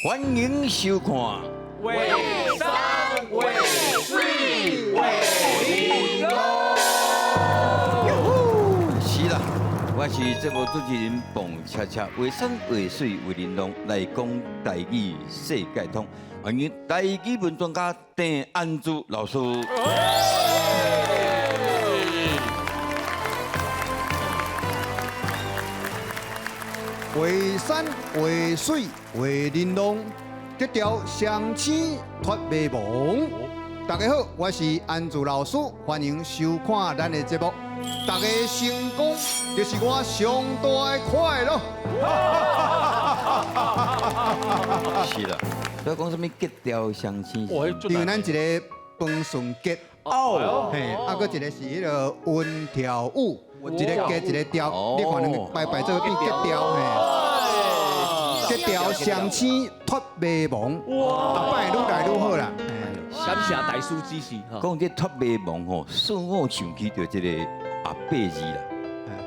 歡迎收看。畫山畫水畫玲瑯。是啦，我是節目主持人彭恰恰，畫山畫水畫玲瑯，來講台語世界通。歡迎台語文專家鄭安珠老師。畫山畫水畫玲瑯，格調雙星脫迷茫。大家好，我是安珠老師，歡迎收看咱的節目。大家成功就是我上大的快樂。是啦，所以講啥物格調雙星？因為咱一个彭順傑，哦，嘿，啊，閣一个是彼个溫條武，一个格一个調，你看兩个排排做變格調，嘿。格調雙星脫迷茫，後擺愈來愈好啦。感謝大師指示。講這脫迷茫吼，使我想起著這个阿伯字啦，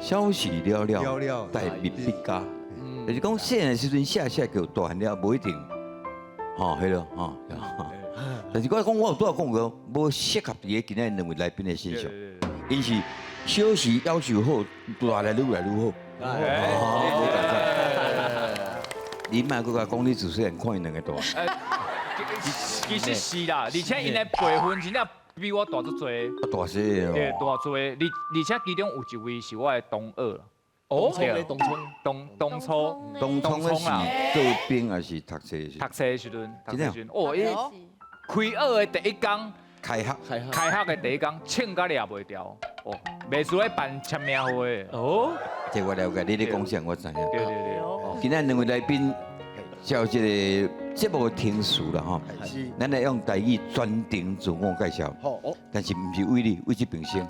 小事了了，大未必佳。就是講細漢時陣寫寫叫大漢了，無一定，吼，彼囉吼。但是我講，我有拄仔講過，無適合佇咧今仔兩位來賓的身上，𪜶是小時夭壽好，大來愈來愈好。你莫閣共講，你自細漢看𪜶兩个大。其實是啦，而且𪜶的輩分真正比我大足濟。大細哦。對，大濟。而且其中有一位是我的同學。哦，東聰，東初，東聰的是做兵還是讀冊？讀冊的時陣，讀冊時陣。哦，伊開學的第一工，開學，開學的第一工，穿甲掠袂牢。哦，袂輸咧辦簽名會。哦，這我了解，你咧講啥我知影。對對對。今仔兩位來賓，照這個節目的程序啦吼，咱來用台語全程自我介紹。但是毋是為你，為這邊先。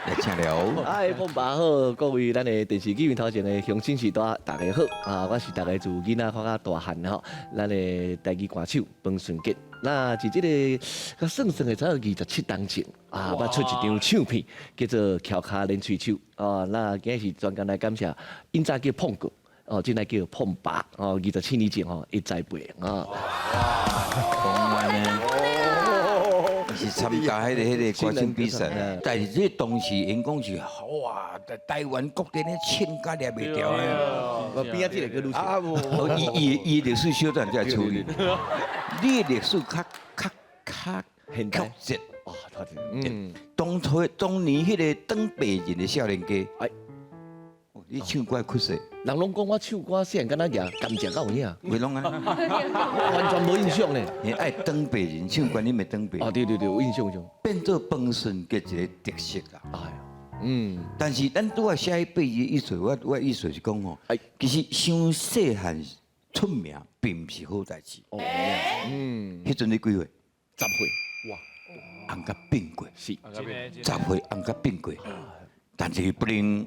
來請了。哎，碰爸好，各位咱的電視機面頭前的鄉親序大，大家好啊！我是大家自囡仔看甲大漢吼，咱的台語歌手彭順傑。那佇這个，算算的，才有27冬前啊，捌出一張唱片，叫做《翹跤連喙手》啊。那今日是專工來感謝，𪜶早叫碰哥。哦，這來叫碰爸哦，27年前吼，伊栽培啊。講安呢，是參加彼个歌星比賽，但是這當時𪜶講是哇，台灣各地咧唱甲掠袂牢的。邊仔這个叫女啊，無，伊伊歷史小等再處理。你的歷史較較較曲折。哦，嗯，當初當年彼个當白人的少年家，哎。你唱歌曲勢？人攏講我唱歌細漢敢若舉甘蔗敢有影？袂攏啊？完全無印象呢。你愛當白人唱歌，你咪當白。哦，對對對，有印象中。變做彭順傑一個特色啦。哎呀，嗯。但是咱拄仔寫彼八字意思，我意思是講吼，其實傷細漢出名並毋是好代誌。哦，嗯。彼陣你幾歲？10歲。哇，紅甲變過。是。10歲紅甲變過。但是不能，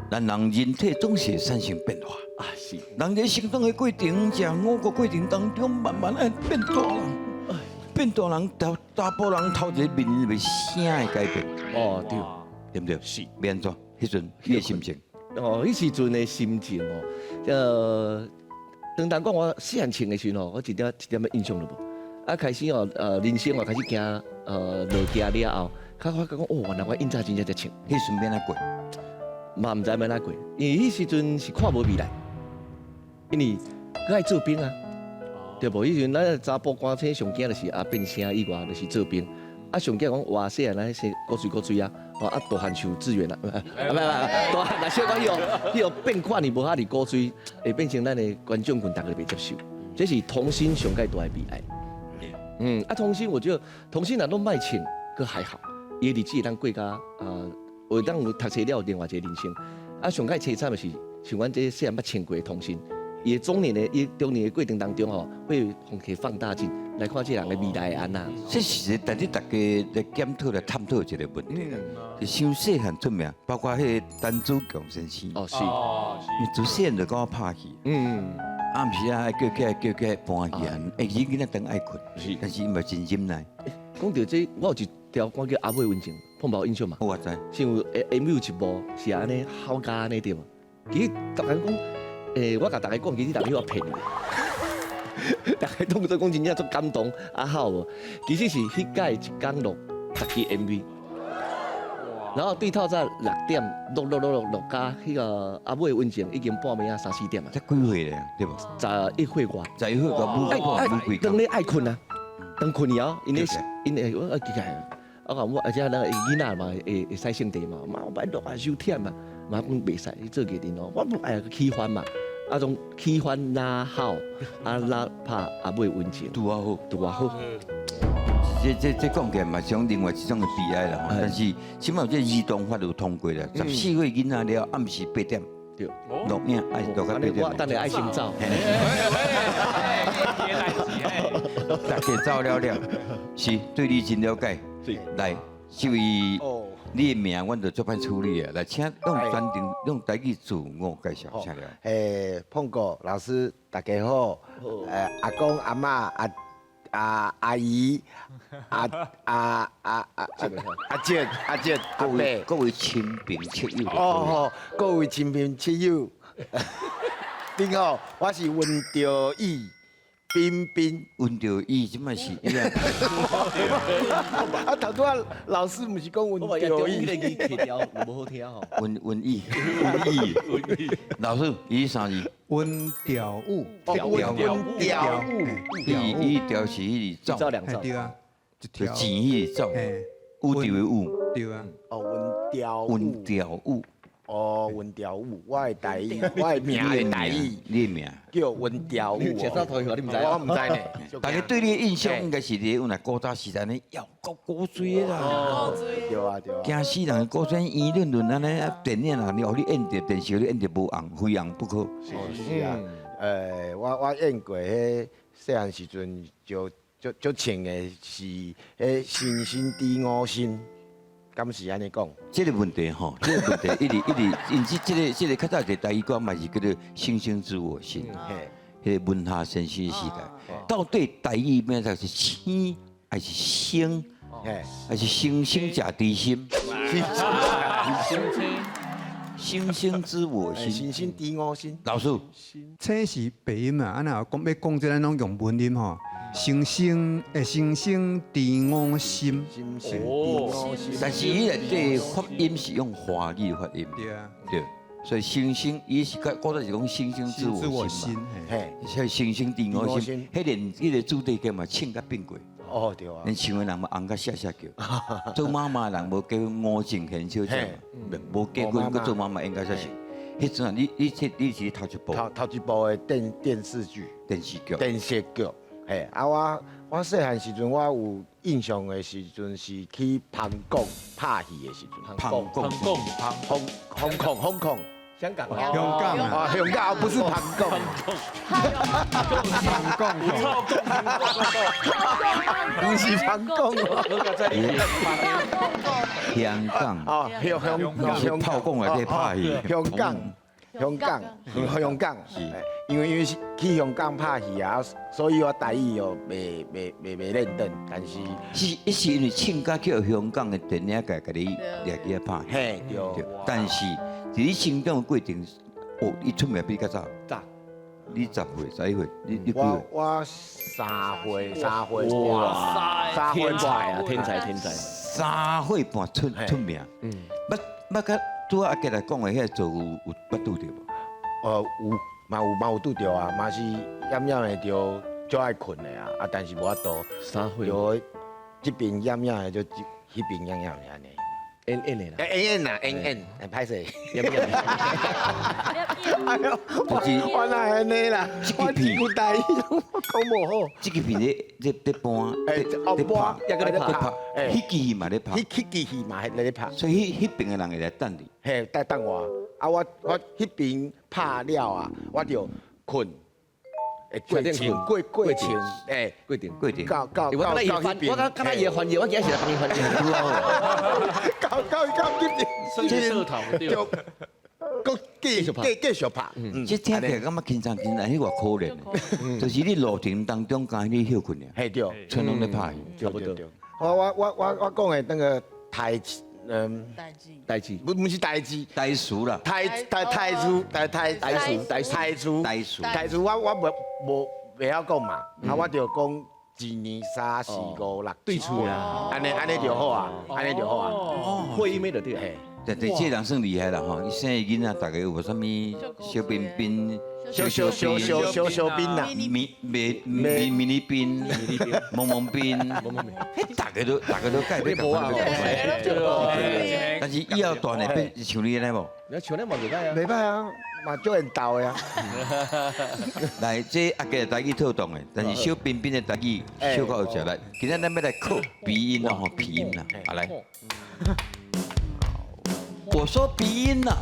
咱人人體總是會產生變化。啊，是。人佇成長的過程，食五穀過程當中，慢慢愛變大人，變大人，查埔人頭一個面臨聲的改變。哦，對，對毋對？是。欲按怎？彼陣你的心情？哦，彼時陣的心情哦，當當講我細漢唱的時陣吼，我一點一點仔印象都無。啊，開始哦，人生哦開始行，落行了後，較發覺講，哦，原來我𪜶早真正在唱。彼時陣欲按怎過？嘛毋知欲按怎過，因為彼時陣是看無未來，因為閣愛做兵啊，對無？彼時陣咱查埔歌星上驚就是啊變聲以外，就是做兵。啊上驚講哇，細漢咱生古錐古錐啊，哦啊大漢像志遠啊，啊唔唔，大漢若小可彼個變款你無遐爾古錐，會變成咱的觀眾群逐个袂接受，這是童星上蓋大的悲哀。嗯，啊童星我覺得童星若攏莫唱，閣還好，伊的日子會當過甲啊，會當有讀冊了另外一個人生。啊，上蓋凄慘的是，像阮這細漢捌唱過的童星，伊的中年的伊中年的過程當中吼，會予提放大鏡來看這人的未來會按怎。這是值得大家來檢討、來探討一個問題。就傷細漢出名，包括彼个陳子強先生。哦，是。伊自細漢就佮我拍戲。暗時啊，叫起來叫起來搬戲啊，欸，伊囡仔當愛睏，但是伊嘛真忍耐。講到這，我有一條歌叫《阿母的溫情》，碰無印象嘛？我知。是有 MV 有一幕是按呢吼甲按呢對無？其實逐家講，我共逐家講，其實逐家我騙你。大家當做講真正足感動啊好無？其實是彼屆一工錄10支 MV，然後對透早6點錄錄錄錄錄到彼個啊尾溫情已經半暝仔三四點啊。才幾歲咧？對無？ 11歲外。 11歲個母母幾當咧愛睏啊，當睏以後，𪜶咧𪜶會我記起來，我講我而且那個囡仔嘛會會使性地嘛，媽我愛錄啊傷忝啊，媽講袂使，你做藝人哦，我不愛起翻嘛，啊種起翻拉好，啊拉拍啊尾溫情，拄仔好，拄仔好。這講起來嘛是種另外一種的悲哀啦。但是起碼這兒童法有通過啦，14歲囡仔了暗時8點，對，錄影愛錄到八點。我等下愛先走。大家走了了，是對你真了解。來，這位你的名，阮就足歹處理啊。來，請用專程用台語自我介紹，請了。碰哥老師，大家好。阿公阿嬤阿阿阿姨阿阿阿阿阿姐阿姐，各位親朋戚友。哦，各位親朋戚友，你好，我是溫兆宇。彬彬，溫兆宇，這擺是。啊，頭拄仔老師毋是講溫兆宇，那個調無好聽吼。溫溫宇，溫宇，溫宇。老師，伊啥字？溫兆武。溫兆武。伊伊兆是彼個走兩走。對啊，一條錢彼個走。武道的武。對啊。哦，溫兆武。溫兆武。哦，溫兆武，我的台語，我的名的台語，你的名叫溫兆武。你毋知？我毋知呢。大家對你的印象應該是佇阮古早時代呢，搖夠古錐啦。對啊對啊。驚死人，古錐圓潤潤按呢，電影啊，你予你演著電視，予你演著無紅，非紅不可。是啊，我演過彼細漢時陣就足足穿的是彼星星知我心。敢是按呢講？這個問題吼，這個問題一直一直，因此這個較早一個台語歌嘛是叫做《星星知我心》，彼個文夏先生時代，到底台語名字是星還是星，還是星星食知心？星星知我心，星星知我心。老師，這是白音啊，啊若講欲講這咱攏用文音吼。星星會星星知我心，星星知我心。但是伊內底發音是用華語發音，對啊，對，所以星星伊是較古早是講星星知我心嘛，嘿，所以星星知我心，彼連彼個主題曲嘛唱甲變過。哦，對啊。連唱的人嘛紅甲謝謝叫，做媽媽的人無結婚吳靜賢小姐嘛，無結婚閣做媽媽應該才是。彼陣啊，你是頭一部？頭一部的電視劇。電視劇。電視劇。嘿，啊我細漢時陣，我有印象的時陣是去香港拍戲的時陣。香港，香香港，香港，香港，香港啊，香港不是香港。香港，不是香港。香港。哦，香香香炮港內底拍戲。香港，香港，香港，因為是去香港拍戲啊，所以我台語哦袂認得，但是是伊是因為唱甲去香港的電影界，共你掠去遐拍。嘿，對。但是佇你成長的過程，哦，伊出名比你較早。早。你10歲、11歲，你幾歲？我3歲，3歲半。3歲半啊！天才天才。3歲半出名。嗯。捌捌甲拄仔阿杰來講的彼個做有捌拄著無？有。嘛有拄著啊，嘛是厭厭的著，足愛睏的啊，啊，但是無法度。3歲。就這邊厭厭的，就彼邊厭厭的按呢。演演的啦。演演啦，演演，歹勢。厭厭。哎喲，我哪會按呢啦？我這句台語我講無好。這個片咧咧咧搬，咧拍，抑閣咧拍，彼支戲嘛咧拍，彼支戲嘛咧拍。所以彼邊的人會來等你。嘿，等我。啊，我彼邊拍了啊，我就睏，會過程過程，欸，過程過程。到我敢若伊翻，我敢若伊翻譯，我今日是來幫伊翻譯。到到到彼邊，就閣繼續拍。這聽起來感覺輕鬆輕鬆，彼偌可憐。就是你路程當中敢你歇睏爾。嘿對，全攏咧拍戲。差不多。我講的那個台詞。代誌，代誌，不是代誌，台詞啦，台台台詞，台台台詞，台台詞，台詞，台詞，我無無袂曉講嘛，啊我就講一二三四五六對喙啊，按呢按呢就好啊，按呢就好啊。會音的就對啊。但但這人算厲害啦吼，伊生的囡仔，大家有無啥物小彬彬、小小小小小小彬啦，迷迷迷迷你彬、萌萌彬，彼大家都大家都改變共款。但是以後大漢變像你按呢無？你像你嘛袂歹啊。袂歹啊，嘛足緣投的啊。來，這阿杰的台語透動的，但是小彬彬的台語小可有食力。今仔咱欲來考鼻音啦吼，鼻音啦，啊來。我說鼻音啦，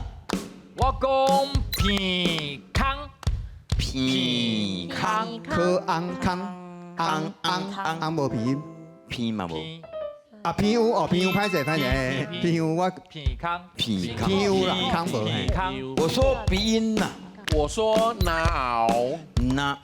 我講鼻空，鼻空，可昂康昂昂昂無鼻音，鼻嘛無，啊鼻有哦，鼻有歹勢歹勢，鼻有我鼻空，鼻空，鼻有啦，空無。鼻空。我說鼻音啦，我說拿熬，拿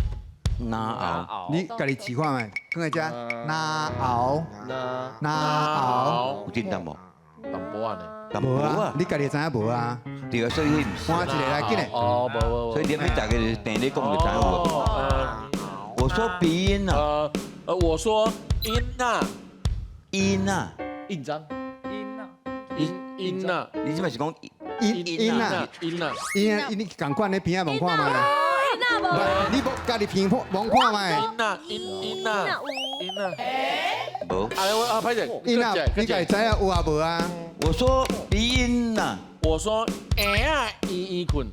拿熬，你家己試看覓，講來遮拿熬，拿熬，有叮當無？淡薄仔呢。無啊，你家己知影無啊？對啊，所以彼毋是。換一個來緊來。哦，無無無。所以你欲大家就定咧講就知有無？我說鼻音啊。我說音啊，音啊，印章，音啊，音音啊，你這擺是講音音啊，音啊，音啊，你仝款咧片仔望看覓啦？你無家己片望看覓？音啊，音音啊，音啊。無。啊，我啊，歹勢。音啊，你家己知影有啊無啊？我說鼻音啊，我說嬰仔圓圓睏，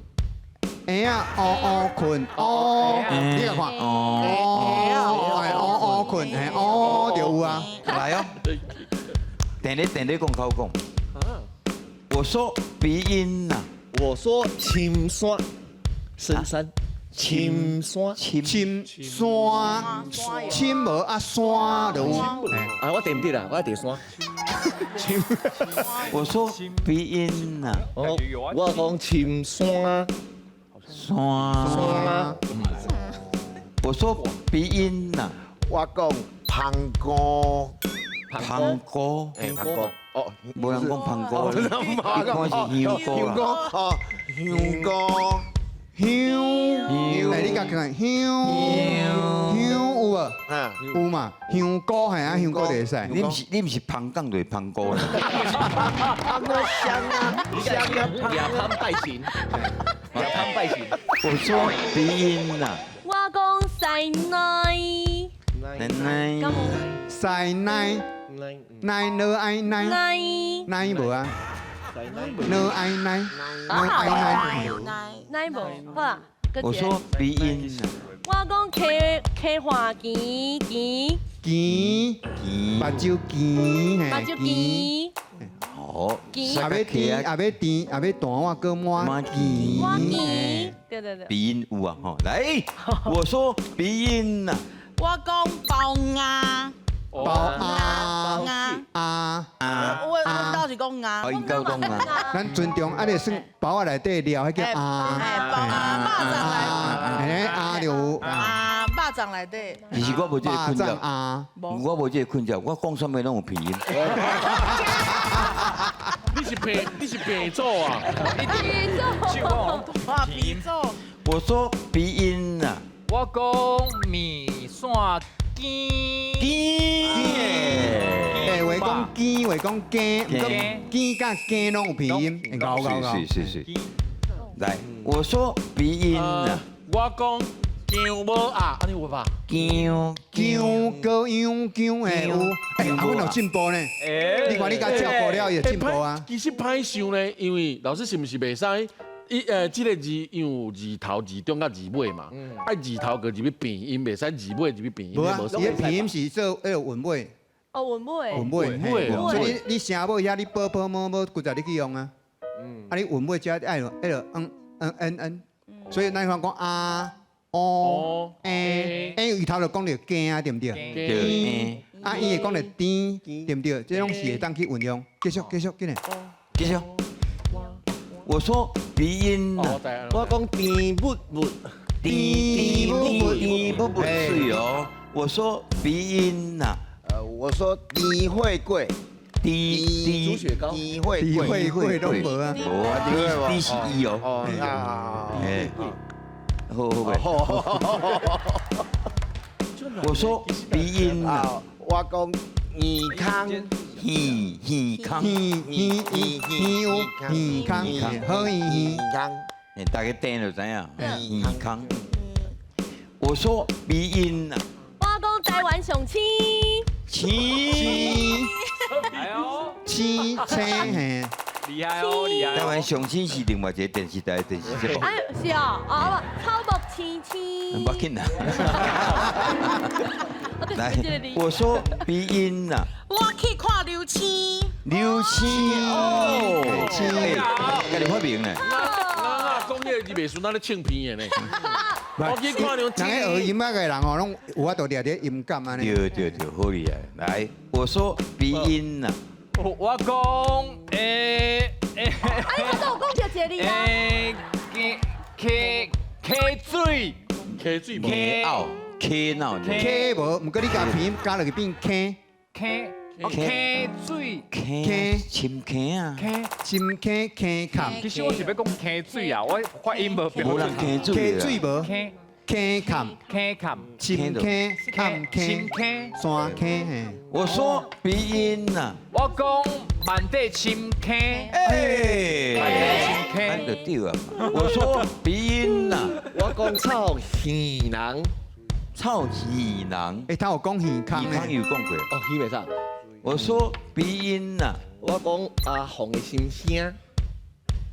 嬰仔烏烏睏，哦，你來看，哦，烏烏睏，嘿，哦就有啊。來哦，定咧定咧講口講。我說鼻音啊，我說深山，深山，深山，深山，深無啊山就有。啊，我對毋對啦？我佇山。我說鼻音啊，我講深山，山山。我說鼻音啊，我講芳菇，芳菇，哎，芳菇，哦，無人講芳菇，一般是香菇啦。哦，香菇，香，哎，你共看香，香有無？有嘛？香菇係啊，香菇就會使。你毋是芳港就是芳菇啦。芳菇香啊，香啊，亞芳拜神，亞芳拜神。我說鼻音啊，我講師奶，奶奶，師奶，奶奶愛奶，奶無啊？奶愛奶，奶愛奶，奶無好啦。我說鼻音啊，我講溪溪花墘墘墘，目睭墘，目睭墘。哦，也欲甜，也欲甜，也欲彈我閣滿墘。滿墘，對對對。鼻音有啊吼，來，我說鼻音啊，我講包鴨，包鴨，鴨鴨，我阮兜是講鴨，哦，𪜶兜講鴨。咱尊重啊，你算包仔內底料，彼叫鴨。哎，包鴨，肉粽內，哎，鴨就有。鴨，肉粽內底。其實我無這個困擾，我無這個困擾，我講啥物攏有鼻音。你是鼻祖啊？鼻祖，鼻祖。我說鼻音啊，我講麵線羹。羹。欸，話講羹，話講羹，毋過羹佮羹攏有鼻音，𠢕𠢕𠢕。是是是。來，我說鼻音啊，我講姜母鴨，按呢有吧？姜姜高姜姜會有，欸，啊，阮有進步呢。你看你共照顧了，伊會進步啊。其實歹想呢，因為老師是毋是袂使？伊這個字因為有字頭、字中佮字尾嘛，愛字頭閣入去變音，袂使字尾入去變音。無啊，伊的鼻音是做彼個韻尾。哦，韻尾。韻尾，韻尾。所以你你聲母遐你波波摸摸，規隻你去用啊。啊，你韻尾遮愛彼個嗯嗯嗯嗯，所以咱方講啊、哦、欸、欸，伊頭就講著羹啊，對毋對？對。啊，伊會講著甜，對毋對？這攏是會當去運用。繼續，繼續，緊來。繼續。我說鼻音啊，我講甜蜜蜜，甜蜜蜜，甜蜜蜜，是哦。我說鼻音啊，我說甜會貴，甜豬血糕，甜會甜會貴攏無啊，無啊，甜是伊哦。哦，哎，好好袂？我說鼻音啊，我講耳空，耳耳空，耳耳耳耳有耳空，好耳耳空，大家聽就知影，耳空。我說鼻音啊，我講台灣上青，青，青青嘿，厲害哦，厲害。台灣上青是另外一個電視台的電視節目。哎，是哦，哦不，草木青青。無要緊啦。來，我說鼻音啊，我去看流星，流星哦，星，家己發明的。啊，講這個字袂順，咱咧唱片的呢。我去看流星。人咧學音樂的人哦，攏有法度掠佇音感按呢。對對對，好厲害。來，我說鼻音啊，我講欸欸，啊，你剛才有講著一個字啊。欸，溪溪水，溪水，溪拗，溪鬧，溪無，毋過你共鼻音加落去變溪。溪，溪水，溪，深坑啊，深坑坑坎。其實我是欲講溪水啊，我發音無標準。無人溪水。溪水無。溪。坑坎。坑坎。深坑坎坑。深坑。山坑嘿。我說鼻音啊。我講萬底深坑。哎，萬底深坑。就對啊。我說鼻音啊。我講臭耳人。臭耳人。欸，他有講耳空耳空有講過。哦，耳袂使。我說鼻音啊。我講阿紅的心聲。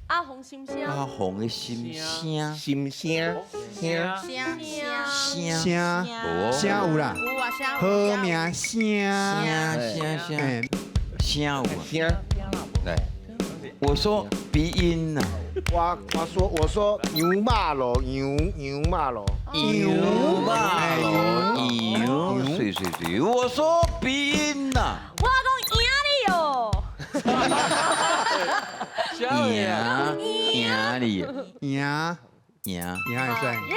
阿紅心聲。阿紅的心聲。心聲。聲。聲聲。聲。聲有啦。有啊，聲。好名聲。聲聲聲。聲有。聲。來，我說鼻音啊。我說牛肉咯，牛牛肉咯，牛肉咯，牛，水水水。我說鼻音啊。我講贏你哦。贏贏你，贏贏贏會使。耶！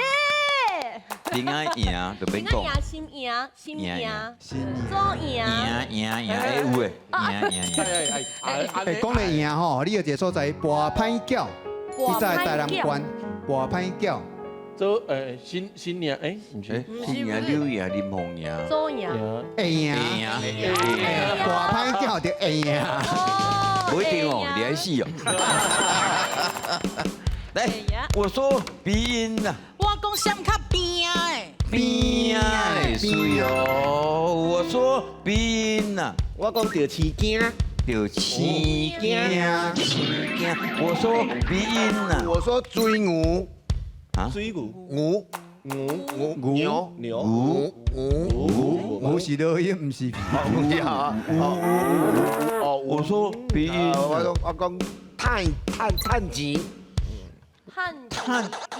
平安贏就免講。贏心贏心贏，左贏。贏贏贏，哎有的，贏贏贏。哎，講咧贏吼，你有一個所在跋歹餃，你在台南縣跋歹餃。做新新年哎，毋是新年柳贏林鳳贏。左贏。會贏。跋歹餃就會贏。不一定哦，你愛死哦。來，我說鼻音啊。我講啥較邊仔的。邊仔的媠哦，我說鼻音啊。我講著飼驚。著飼驚，飼驚。我說鼻音啊。我說水牛。啊？水牛。牛。牛牛牛牛牛牛是落音，毋是。哦，我說鼻音。我講趁趁趁錢。趁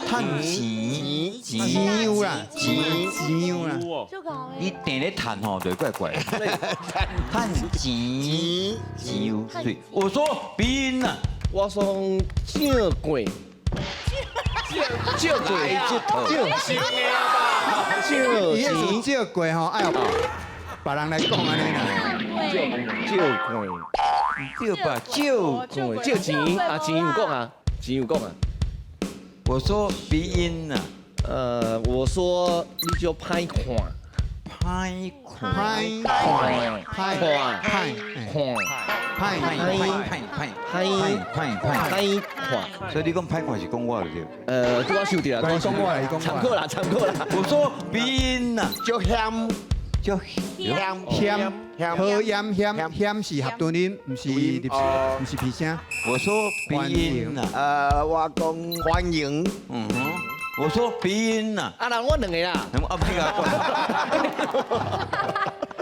趁錢錢有啦，錢錢有啦。你定咧趁吼，就怪怪。趁錢錢有對。我說鼻音啊。我說借過。借過，借借伊是借過吼，愛別人來講按呢啦。借借過，對吧？借過，借錢啊，錢有講啊，錢有講啊。我說鼻音啊，我說你就歹看，歹看，歹看，歹看，看，看，歹歹歹歹歹歹歹看。所以你講歹看是講我對？拄我收著啦，講我啦，講參考啦，參考啦。我說鼻音啊，足險，足險險險，好險險險是合頓音，毋是入，毋是鼻聲。我說鼻音啊，我講歡迎，嗯哼，我說鼻音啊，啊，那我兩個啦，啊，別甲我講。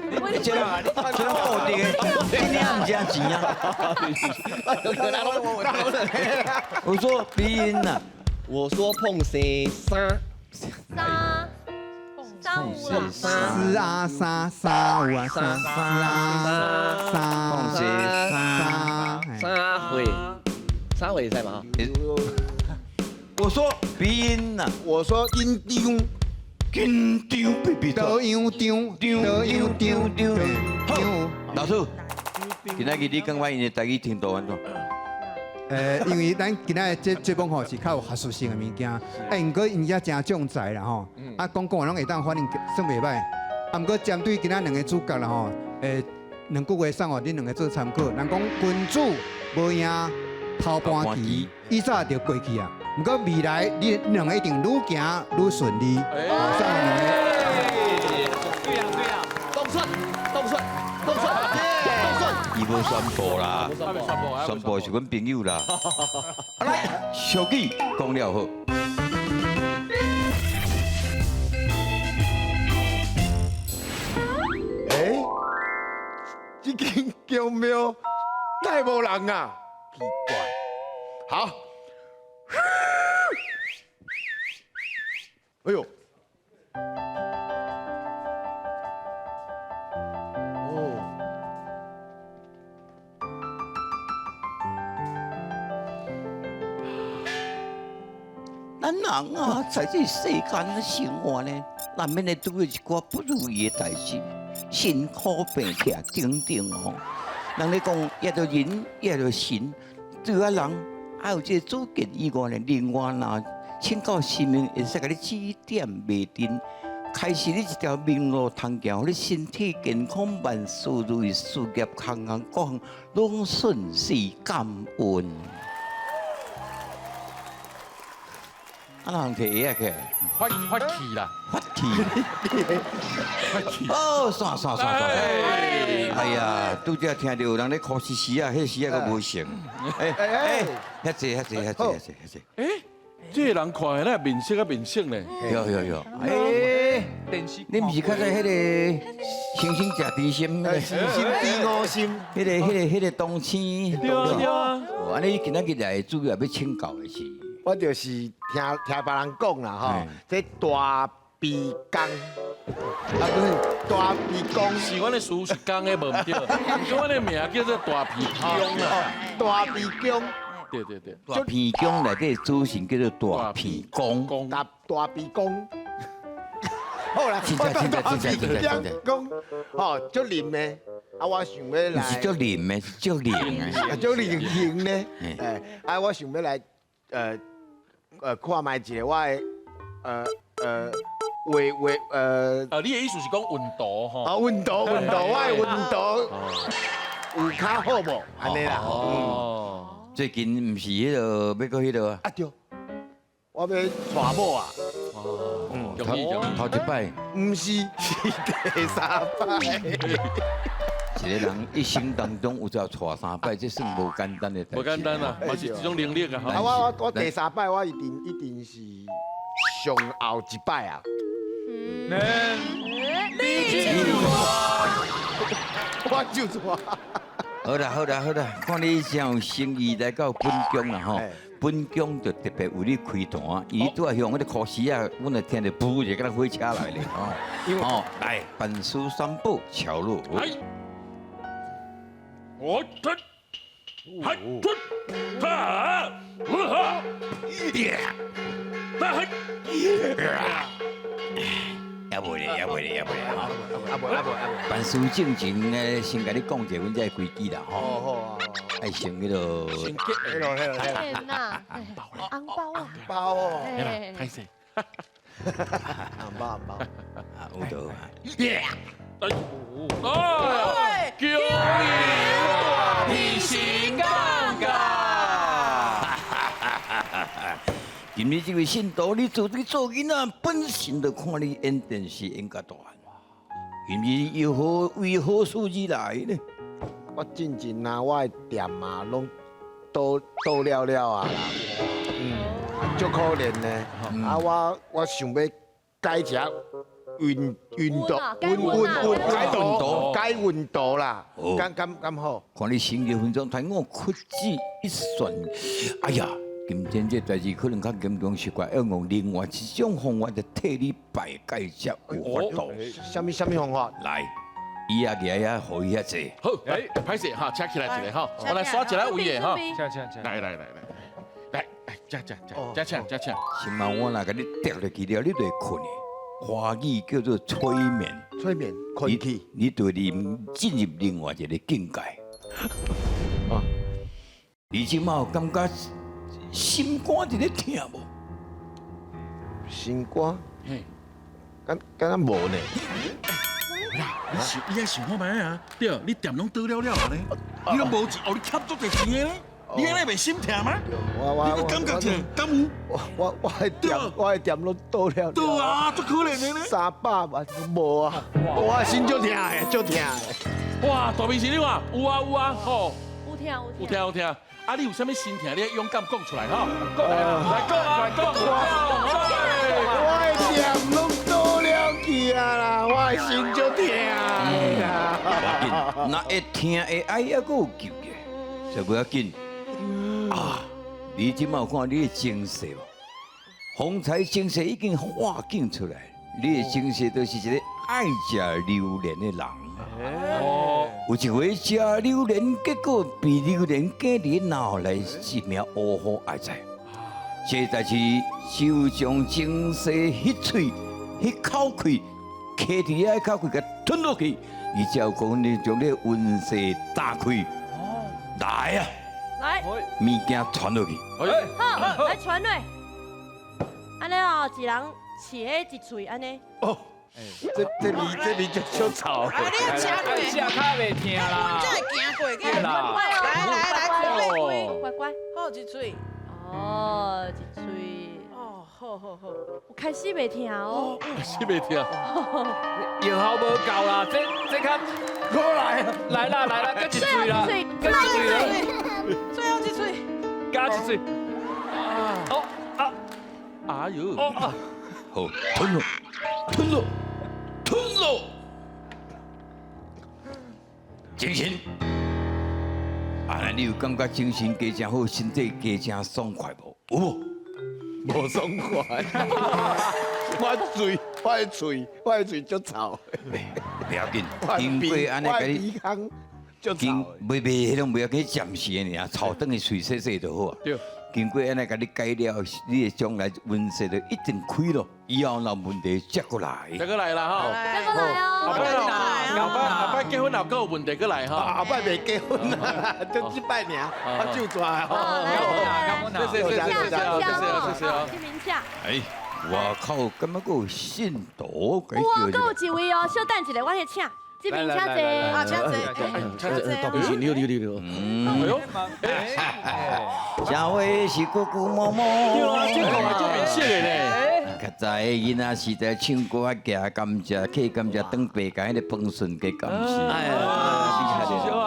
你這這固定的，今天毋食錢啊？我說鼻音啊，我說碰生三三三五啊，四啊三三有啊三三三碰生三三歲，三歲會使嘛？我說鼻音啊，我說緊張，緊張，別別倒樣張，倒樣張張。好，老師，今仔日你感覺𪜶的台語程度按怎？因為咱今仔的這節目吼是較有學術性的物件，哎，毋過𪜶遮誠將才啦吼，啊，講講攏會當反應算袂䆀。啊，毋過針對今仔兩个主角啦吼，兩句話送予恁兩个做參考。人講君子無贏頭盤棋，以早就過去啊。毋過未來你兩个一定愈行愈順利。送予兩个。對啊對啊，當選，當選，當選，當選。伊無宣布啦，宣布是阮朋友啦。來，小記講了好。欸，這間宮廟哪會無人啊？奇怪。好。哎呦。哦。咱人啊，在這世間生活呢，難免會拄著一寡不如意的代誌，辛苦病痛等等吼。人咧講，也著人，也著神，除了人，還有這個主見以外呢，另外若請教神明會使共你指點迷津，開始你一條明路通行，予你身體健康，萬事如意，事業行行各項攏順遂感恩。啊，人提鞋去，發發氣啦，發氣，發氣。哦，散散散散。哎呀，拄才聽到有人咧哭嘻嘻啊，彼時啊閣無成。哎哎，遐濟遐濟遐濟遐濟遐濟。哎，這個人看起來面色啊面色呢。有有有。哎，你毋是較早彼个星星食甜心，星星甜五心，彼个冬青。對啊對啊。按呢今仔日來主要欲請教的是。我就是聽聽別人講啦吼，這大鼻公，啊不是大鼻公，是阮的書是公的無毋對，阮的名叫做大鼻公啊。大鼻公，對對對，大鼻公內底主神叫做大鼻公，大大鼻公。好啦，真正真正真正公，吼，足靈的，啊我想欲來，毋是足靈的，是足靈的，足靈性呢，哎，啊我想欲來，看覓一个我的，畫畫你的意思是講溫度吼？啊，溫度溫度，我的溫度有較好無？按呢啦。哦。最近毋是彼个欲閣彼个啊？啊對，我欲娶某啊。哦。頭一擺。毋是，是第三擺。一个人一生當中有才娶三擺，這算無簡單的代誌。無簡單啊，嘛是一種能力啊。啊，我第三擺我一定一定是上後一擺啊。你就我就娶。好啦好啦好啦，看你真有誠意來到本宮啦吼，本宮就特別為你開壇，伊拄仔向彼個箍絲仔，阮就聽著噗一下，敢若火車來咧吼。哦，來，辦事三寶敲鑼。我出，嗨出，哈，哈，耶，哈，也袂咧，也袂咧，也袂咧，阿袂阿袂阿袂。辦事進前呢，先共你講一下阮這規矩啦，吼。哦好。愛先彼个。先結。彼个彼个。天哪！紅包啊！紅包哦。歹勢。紅包紅包。啊，有道。耶！哎，叫你大皮心尴尬。今日這位信徒，你做你做囡仔，本身就看你演電視演甲大漢。今日又何為何事而來呢？我進前啊，我的店啊，攏倒倒了了啊啦，足可憐呢。啊，我想欲改一下溫溫度，溫溫溫改度，改溫度啦，敢敢敢好？看你生日分鐘，睇我屈指一算，哎呀！今天這代誌可能較嚴重，是怪要用另外一種方法來替你排解才有法度。啥物啥物方法？來，伊也舉來遐，予伊遐坐。好，來，歹勢哈，請起來一個哈，我來刷一個位的哈。請請請。來來來來，來，來，請請請，請請請。先嘛，我若共你滴落去了，你就會睏的。華語叫做催眠。催眠，睏去。你對你進入另外一個境界。啊，你這馬有感覺心肝佇咧疼無？心肝？嘿，敢敢若無呢？你想，你愛想看覓啊？對，你店攏倒了了呢，你攏無錢，哦，你欠足濟錢的呢？你按呢袂心疼嗎？我你閣感覺一下，敢有？我的店攏倒了。對啊，足可憐的呢。300萬無啊，我的心足疼的，足疼的。哇，大明星你看，有啊有啊，吼，有聽有有聽有聽。啊，你有啥物心疼？你愛勇敢講出來吼，講來講啊，講講。我的店攏倒了去啊啦，我的心足疼的啦。無要緊，若會疼會愛，猶閣有救嘅，所以無要緊。啊，你這馬有看你的前世無？方才前世已經化境出來，你的前世就是一個愛食榴蓮的人。哦，有一回食榴蓮，結果被榴蓮寄佇腦內一名烏虎愛在。這代誌就將前世彼喙、彼口氣，徛佇遐口氣，共吞落去，伊才有講你將你運勢打開。來啊！來，物件傳落去。好，來傳落。按呢哦，一人飼彼一喙按呢。哦，這味足足臭。啊，你要食過，食較袂疼啦。阮才會行過去。啦。來來來，開乖乖。好一喙。哦，一喙。哦，好好好。我開始袂疼哦。開始袂疼。藥效無夠啦，這較。過來。來啦來啦，閣一喙啦，閣一喙啦。最後一喙。加一喙。哦啊。哎呦。哦啊。好，吞落，吞落，吞落。精神。啊，你有感覺精神加誠好，身體加誠爽快無？有無？無爽快。我的喙足臭。不要緊，經過按呢共你，經袂袂，彼種袂要緊，暫時的爾，臭轉去喙洗洗就好啊。對。經過按呢共你解了，你的將來運勢就一定開咯。以後若問題才閣來。再閣來啦吼。再閣來哦。後擺結婚後閣有問題閣來吼。後擺袂結婚啦，就這擺爾，我就跩吼。謝謝謝謝謝謝謝謝謝。這邊請。哎，外口敢若閣有信徒？有啊，閣有一位哦，稍等一下，我去請。這邊請坐。啊，請坐，請坐，大明星，你好，你好，你好。哎呦，這話是久久摸摸。對啊，這個嘛足面熟的咧。較早的囡仔時代唱歌啊，行甘蔗，客甘蔗，當白甲彼个彭順加甘蔗。哎呀，是是啊。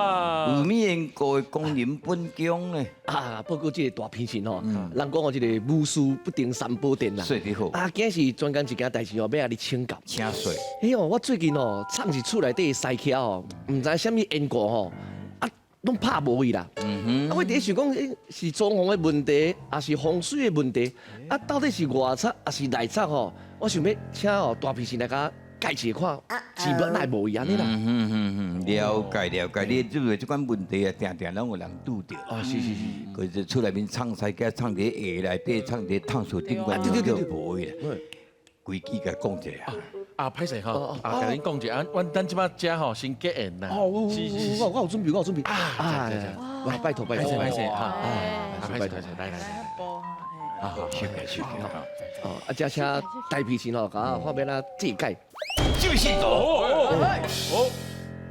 有咩緣故的工人本宫呢？啊，報告這個大偏神吼，人講哦，這個無事不登三寶殿啦。說得好。啊，今日是專工一件代誌哦，欲共你請教。請說。哎呦，我最近哦，藏佇厝內底的師徛哦，毋知啥物緣故吼，啊，攏拍無去啦。啊，我佇咧想講，是裝潢的問題，抑是風水的問題？啊，到底是外插抑是內插吼？我想欲請哦大鼻神來共解一下看，是無哪會無去按呢啦？了解了解，你這個這款問題啊，定定攏有人拄著。啊，是是是。佢就厝內面藏師徛，藏佇下內底，藏佇炕床頂懸，就叫無去啦。規矩共講一下。啊，歹勢吼，啊，共恁講一下，阮咱這擺遮吼先結緣啦。哦，是是是，我有準備，我有準備。啊，哇，拜託拜託，歹勢哈，歹勢歹勢，來來來。好，謝謝謝謝。哦，啊，遮請大鼻神吼，共我看欲按怎解解。這位信徒，哦，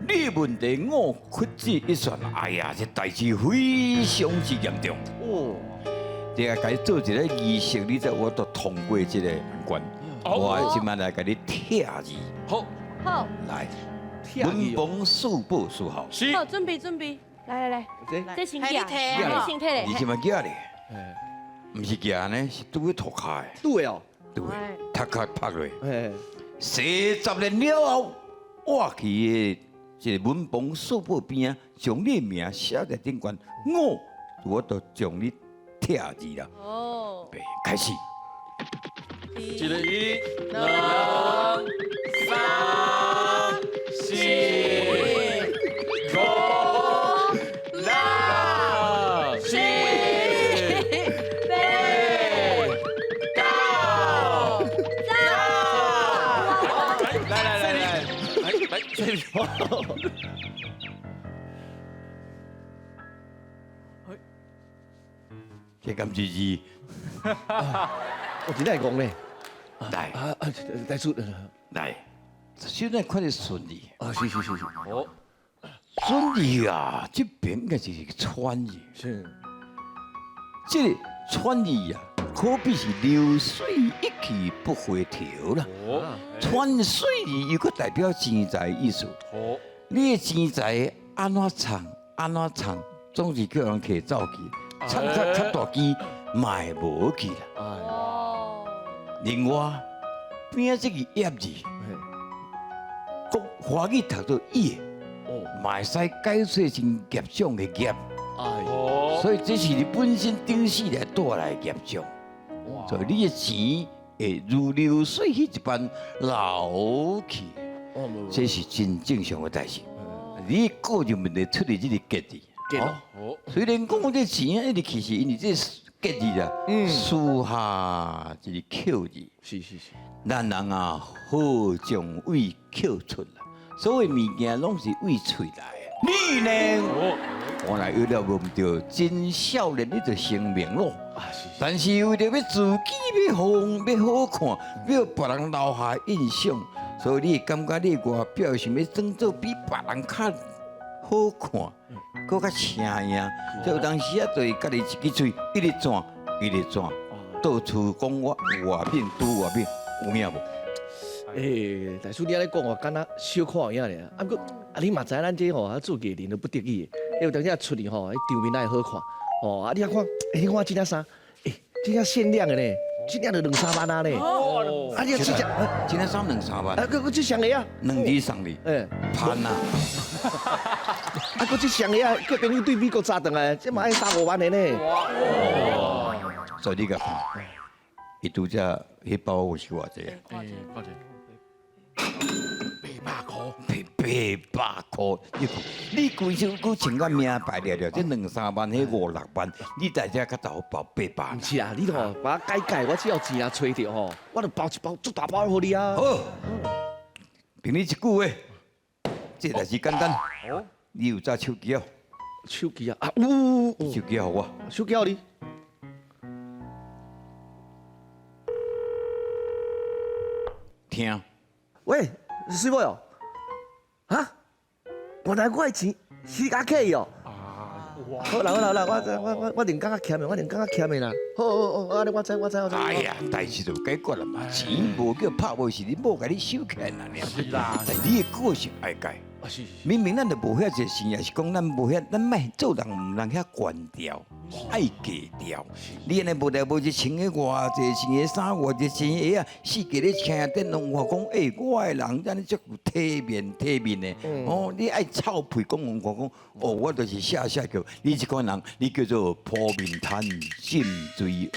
你問題我屈指一算，哎呀，這代誌非常之嚴重。哦，這個共你做一个儀式，你才有法度通過這个難關。我這擺來共你拆字。好，好，來，文房四寶四號。好，準備準備，來來來，這先舉，這先提咧。你這擺舉咧？毋是舉呢，是拄咧塗跤的。拄的哦。對，塗跤拍落。40年了後，我去的這個文房四寶邊仔，將你名寫在頂懸，我就將你拆字啦。哦。開始。一、兩、三、四、五、六、七、八、九、十。來來來來來，這裡。這敢是字？我真正會講咧。來，啊啊，大叔，來，首先看你顺字。啊，是是是是。哦，顺字啊，這邊應該是喘字。是。這個喘字啊，可比是流水一去不回頭啦。哦。喘水字又閣代表錢財意思。哦。你的錢財按怎藏，按怎藏，總是叫人摕走去，藏較較大支嘛會無去啦。哦。另外，邊仔這個業字，國華語讀做業，嘛會使解說成業障的業。哦。所以這是你本身頂世來帶來的業障。所以你的錢會如流水彼一般流去，這是真正常的代誌。你個人問題出佇這個結字。哦。雖然講這錢一直去是因為這結字啦，私下一個扣字。是是是。咱人啊，好將胃扣出啦，所有物件攏是為喙來的。你呢？我來有了無毋對，真少年你就成名咯。但是為著欲自己欲紅欲好看，欲予別人留下印象，所以你會感覺你外表想欲裝做比別人較好看，閣較請影。所以有當時啊，就會家己一支喙一直轉，一直轉，到處講我外面拄外面有影無？欸，大師你按呢講，我敢若小可有影爾。啊，毋過啊，你嘛知咱這吼啊做藝人都不得已的，有當時啊出去吼，彼場面愛好看。哦，啊你啊看，欸，你看這領衫，欸，這領限量的呢，這領就兩三萬啊呢。哦。啊，你啊這隻，這領衫兩三萬。啊，閣閣這雙鞋啊，兩支送你。欸，潘啊。啊，閣這雙鞋啊，叫朋友對美國紮轉來，這嘛愛三五萬的呢。哇。所以你共看，伊拄則彼包有是偌濟啊？欸，偌濟？800箍，800箍，你看，你規身軀穿到名牌了了，這兩三萬，彼五六萬，你在這較頭包800。毋是啊，你吼把我改改，我只要錢啊揣著吼，我就包一包足大包予你啊。好，憑你一句話，這代誌簡單。你有紮手機哦？手機啊，啊有。手機予我。手機予你。聽。喂，水某哦？哈？原來我的錢是你共揢去哦。好啦好啦好啦，我寧感較儉的，我寧感較儉的啦。好好好，按呢我知我知我知。哎呀，代誌就解決啦嘛，錢無叫拍無是你某共你收起來啦。是啦。但你的個性愛改。明明咱就無遐濟錢，也是講咱無遐，咱莫做人毋通遐懸調，愛低調。你按呢無代無誌穿個偌濟穿個衫，偌濟穿鞋仔，四界咧車電攏話講，欸，我的人按呢足有體面體面的。哦，你愛臭屁講，我講，哦，我就是寫寫叫你這款人，你叫做鋪面攤浸水蚵。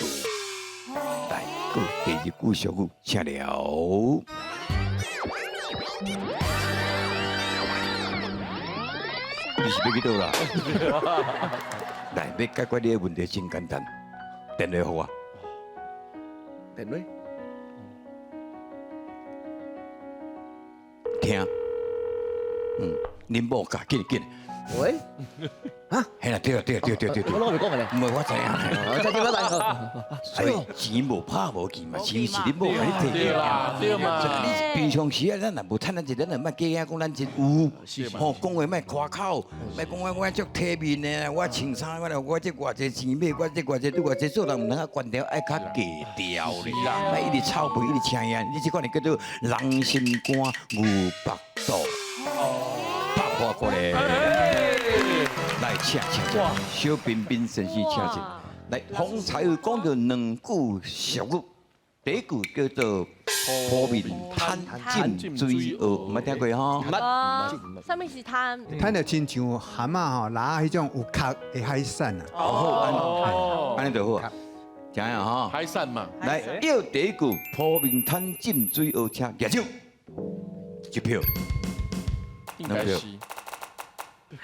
來，閣第二句俗語，請了。你是欲去佗啦？來，欲解決你的問題真簡單，電話予我。電話。聽。恁某教，緊緊。喂。啊？嘿啦，對啊對啊對對對對。我攏袂講的咧。毋係我知影。知影我知。所以錢無拍無去嘛，錢是你某共你提對啦，對嘛。你平常時啊，咱若無趁咱一，咱就莫假影講咱真有。吼，講話莫誇口，莫講我我足體面的，我穿衫我我這偌濟錢買，我這偌濟對偌濟做人毋通較懸調，愛較低調咧。莫一直臭屁，一直請伊，你這款就叫做人心肝牛腹肚。拍破過來。來，請請請，小彬彬先生請坐。來，方才有講著兩句俗語，第一句叫做鋪面攤浸水蚵，毋捌聽過吼？毋捌。啥物是攤？攤就親像蛤仔吼，蜊仔彼種有殼的海產啊。哦，好，按呢就好啊。知影吼？海產嘛。來，要第一句鋪面攤浸水蚵，請舉手。一票。應該是。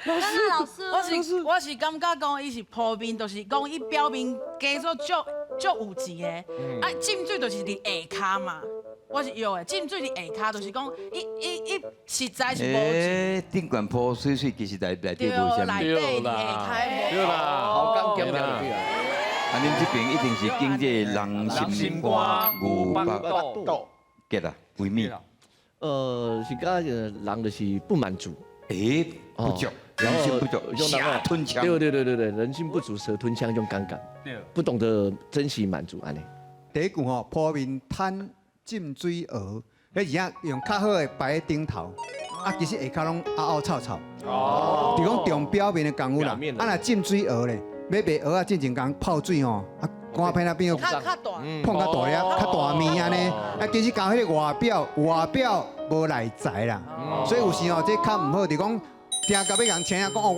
老師，我是感覺講伊是鋪面，就是講伊表面加做足足有錢的，啊浸水就是佇下跤嘛。我是約的，浸水佇下跤，就是講伊伊伊實在是無錢。頂懸鋪水水，其實內內底無啥物。對啦，對啦，好講減了對啦。啊，恁這邊一定是經這人心肝牛腹肚，結啦，為咩？是感覺人就是不滿足，欸，不足，人心不足，蛇吞槍。對對對對對，人心不足蛇吞槍，這種感覺，不懂得珍惜滿足，按呢。第一句吼，鋪面攤浸水蚵，彼而且用較好的擺喺頂頭，啊，其實下跤攏凹凹臭臭。哦。就講重表面的功夫啦，啊，若浸水蚵咧，欲賣蚵仔進前共泡水吼，啊，乾片啊變較較大，碰較大粒，較大面按呢。啊，其實共彼個外表，外表無內在啦，所以有時吼，這較毋好，就講定共欲共人請啊，講哦，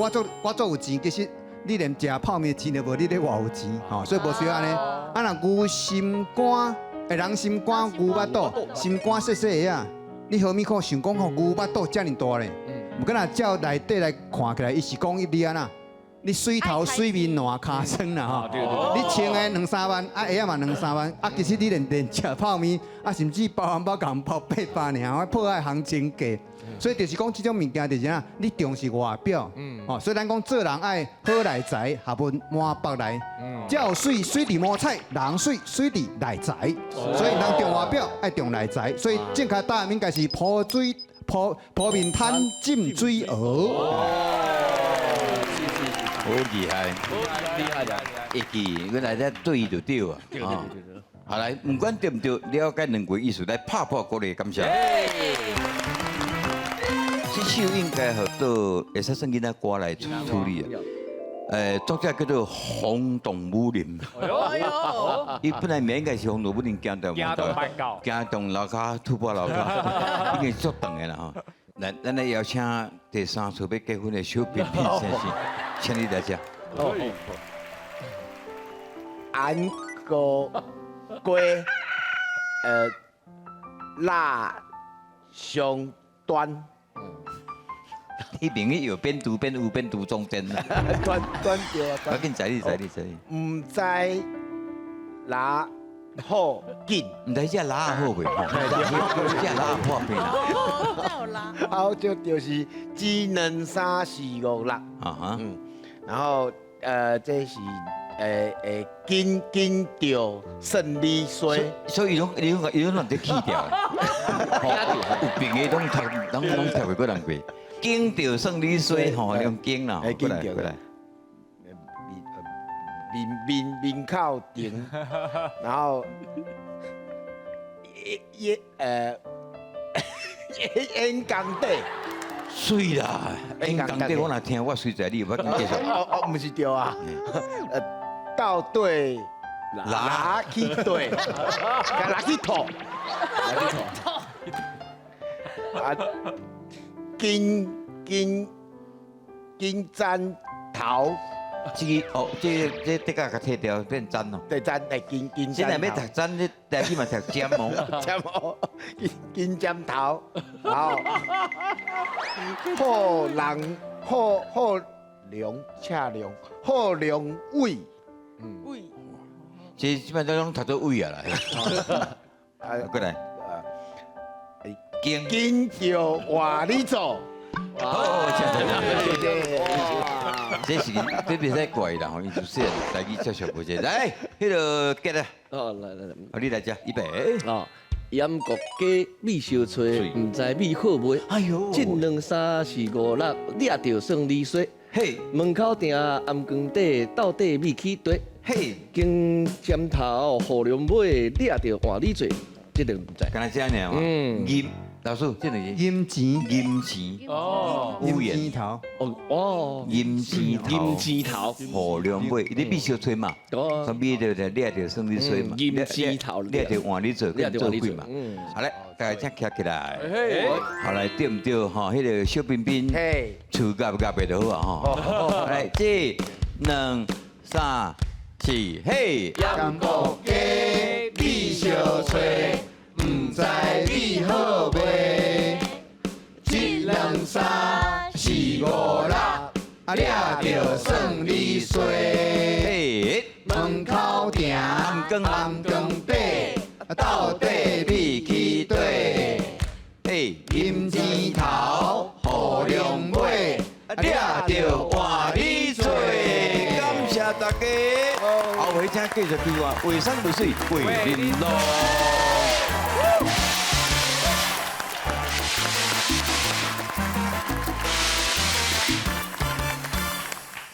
我足有錢，其實你連食泡麵錢都無，你咧偌有錢，吼，所以無需要按呢。啊，若牛心肝，人心肝牛腹肚，心肝細細个啊，你何物看想講吼牛腹肚遮爾大咧？毋過若照內底來看起來，伊是講你按怎？你水頭水面爛尻川啦吼，你穿的兩三萬，啊鞋仔嘛兩三萬，啊其實你連食泡麵，啊甚至包紅包共包800爾，破壞行情價。所以就是講這種物件就是啥，你重視外表，哦，所以咱講做人愛好內在，學問滿腹內，才有水水佇五彩，人水水佇內在，所以人重外表愛重內在，所以正確答案應該是鋪面攤浸水蚵。好厲害，厲害厲害！會記，原來這對就對啊。對對對對。好來，不管對不對，了解兩句意思來拍破鼓勵，感謝。這首應該號做會使算囡仔歌來處理啊。作者叫做轟動武林。伊本來名應該是轟動武林，驚動驚動樓跤突破樓跤，已經足長的啦吼。來，咱來邀請第三次欲結婚的小平平先生，請你來這。安哥雞，臘上端。你明明有邊讀邊有邊讀中間啦。端端對啊。趕緊在你在你在你。毋知哪好緊。毋知這哪好袂？這哪好袂啦？好，就就是一兩三四五六。啊哈。然後這是緊緊著算你衰，所以伊攏佇去掉。有病的攏讀，攏讀袂過人過。緊著算你衰吼，用緊啦，過來過來。面口頂，然後演講底。水啦，演講底我若聽我隨在你，我緊繼續。哦哦，毋是對啊。到底哪去對？哪去吐？哪去吐？啊！金金金簪頭，這個哦，這這個共提掉變簪咯。對簪，來金金簪。現在欲讀簪，你台語嘛讀尖毛。尖毛，金針頭，好。好人好好良，赤良好良偉。偉。這基本上攏讀做偉啊啦。啊，過來。緊緊著換你做。好，謝謝。這是這袂使怪啦吼，伊就是台語接受無這。來，彼個結啊。哦，來來來，你來食，預備。哦，鹽焗雞米燒炊，毋知米好袂？哎喲，一兩三四五六，掠著算你衰。嘿，門口埕頷光底，到底米起底。嘿，金針頭雨龍尾，掠著換你做。這個毋知。敢若這爾嘛？嗯。老師，這兩個銀錢，銀錢，哦，銀錢頭，哦哦，銀錢頭，銀錢頭，雨龍尾，你米燒炊嘛，所米就就掠著算你衰嘛，銀錢頭，掠著換你做，變做鬼嘛。好咧，大家請徛起來，好來對毋對？吼，彼個小彬彬，厝夾夾的就好啊，吼。來，一、兩、三、四，嘿。鹽焗雞，米燒炊。毋知米好袂？一兩三四五六，啊掠著算你衰。門口埕，頷光底，到底米起底。銀錢頭，雨龍尾，掠著換你做。感謝大家，後回請繼續對話，為山為水為玲瑯。